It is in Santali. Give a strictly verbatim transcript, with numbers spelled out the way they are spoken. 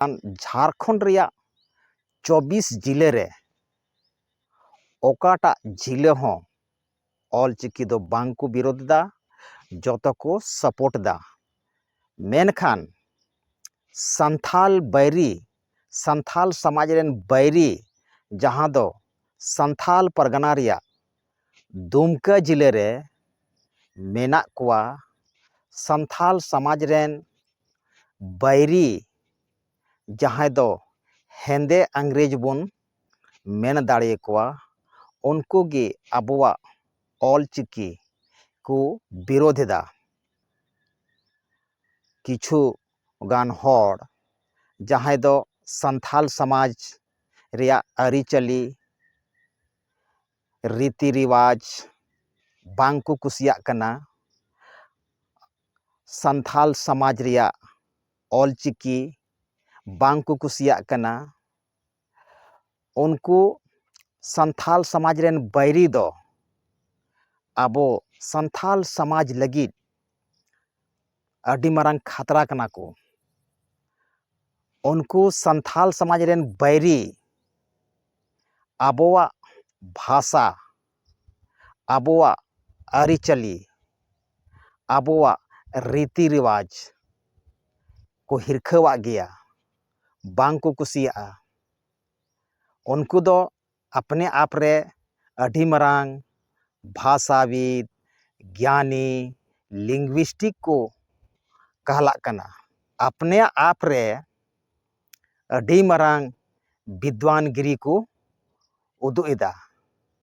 ᱡᱷᱟᱲᱠᱷᱚᱸᱰ ᱨᱮᱭᱟᱜ ᱪᱚᱵᱵᱤᱥ ᱡᱤᱞᱟᱹ ᱨᱮ ᱚᱠᱟᱴᱟᱜ ᱡᱤᱞᱟᱹ ᱦᱚᱸ ᱚᱞᱪᱤᱠᱤ ᱫᱚ ᱵᱟᱝ ᱠᱚ ᱵᱤᱨᱳᱫᱷ ᱮᱫᱟ, ᱡᱚᱛᱚ ᱠᱚ ᱥᱟᱯᱳᱨᱴ ᱮᱫᱟ᱾ ᱢᱮᱱᱠᱷᱟᱱ ᱥᱟᱱᱛᱷᱟᱞ ᱵᱟᱹᱭᱨᱤ, ᱥᱟᱱᱛᱷᱟᱞ ᱥᱚᱢᱟᱡᱽ ᱨᱮᱱ ᱵᱟᱹᱭᱨᱤ, ᱡᱟᱦᱟᱸ ᱫᱚ ᱥᱟᱱᱛᱷᱟᱞ ᱯᱟᱨᱜᱟᱱᱟ ᱨᱮᱭᱟᱜ ᱫᱩᱢᱠᱟ ᱡᱤᱞᱟᱹ ᱨᱮ ᱢᱮᱱᱟᱜ ᱠᱚᱣᱟ, ᱥᱟᱱᱛᱷᱟᱞ ᱥᱚᱢᱟᱡᱽ ᱨᱮᱱ ᱵᱟᱹᱭᱨᱤ, ᱡᱟᱦᱟᱸᱭ ᱫᱚ ᱦᱮᱸᱫᱮ ᱤᱝᱨᱮᱡᱽ ᱵᱚᱱ ᱢᱮᱱ ᱫᱟᱲᱮᱭᱟᱠᱚᱣᱟ, ᱩᱱᱠᱩ ᱜᱮ ᱟᱵᱚᱣᱟᱜ ᱚᱞᱪᱤᱠᱤ ᱠᱚ ᱵᱤᱨᱳᱫᱷ ᱮᱫᱟ᱾ ᱠᱤᱪᱷᱩ ᱜᱟᱱ ᱦᱚᱲ ᱡᱟᱦᱟᱸᱭ ᱫᱚ ᱥᱟᱱᱛᱷᱟᱞ ᱥᱚᱢᱟᱡᱽ ᱨᱮᱭᱟᱜ ᱟᱹᱨᱤᱪᱟᱹᱞᱤ, ᱨᱤᱛᱤ ᱨᱮᱣᱟᱡᱽ ᱵᱟᱝ ᱠᱚ ᱠᱩᱥᱤᱭᱟᱜ ᱠᱟᱱᱟ, ᱥᱟᱱᱛᱷᱟᱞ ᱥᱚᱢᱟᱡᱽ ᱨᱮᱭᱟᱜ ᱚᱞᱪᱤᱠᱤ ᱵᱟᱝ ᱠᱚ ᱠᱩᱥᱤᱭᱟᱜ ᱠᱟᱱᱟ, ᱩᱱᱠᱩ ᱥᱟᱱᱛᱷᱟᱞ ᱥᱚᱢᱟᱡᱽ ᱨᱮᱱ ᱵᱟᱹᱭᱨᱤ ᱫᱚ ᱟᱵᱚ ᱥᱟᱱᱛᱷᱟᱞ ᱥᱚᱢᱟᱡᱽ ᱞᱟᱹᱜᱤᱫ ᱟᱹᱰᱤ ᱢᱟᱨᱟᱝ ᱠᱷᱟᱛᱨᱟ ᱠᱟᱱᱟ ᱠᱚ᱾ ᱩᱱᱠᱩ ᱥᱟᱱᱛᱷᱟᱞ ᱥᱚᱢᱟᱡᱽ ᱨᱮᱱ ᱵᱟᱹᱭᱨᱤ ᱟᱵᱚᱣᱟᱜ ᱵᱷᱟᱥᱟ, ᱟᱵᱚᱣᱟᱜ ᱟᱹᱨᱤᱪᱟᱹᱞᱤ, ᱟᱵᱚᱣᱟᱜ ᱨᱤᱛᱤ ᱨᱮᱣᱟᱡᱽ ᱠᱚ ᱦᱤᱨᱠᱷᱟᱹᱣᱟᱜ ᱜᱮᱭᱟ, ᱵᱟᱝ ᱠᱚ ᱠᱩᱥᱤᱭᱟᱜᱼᱟ᱾ ᱩᱱᱠᱩ ᱫᱚ ᱟᱯᱱᱮ ᱟᱯ ᱨᱮ ᱟᱹᱰᱤ ᱢᱟᱨᱟᱝ ᱵᱷᱟᱥᱟᱵᱤᱫ, ᱜᱮᱭᱟᱱᱤ, ᱞᱤᱝᱜᱩᱤᱥᱴᱤᱠ ᱠᱚ ᱠᱟᱦᱞᱟᱜ ᱠᱟᱱᱟ᱾ ᱟᱯᱱᱮ ᱟᱯ ᱨᱮ ᱟᱹᱰᱤ ᱢᱟᱨᱟᱝ ᱵᱤᱫᱽᱣᱟᱱ ᱜᱤᱨᱤ ᱠᱚ ᱩᱫᱩᱜ ᱮᱫᱟ᱾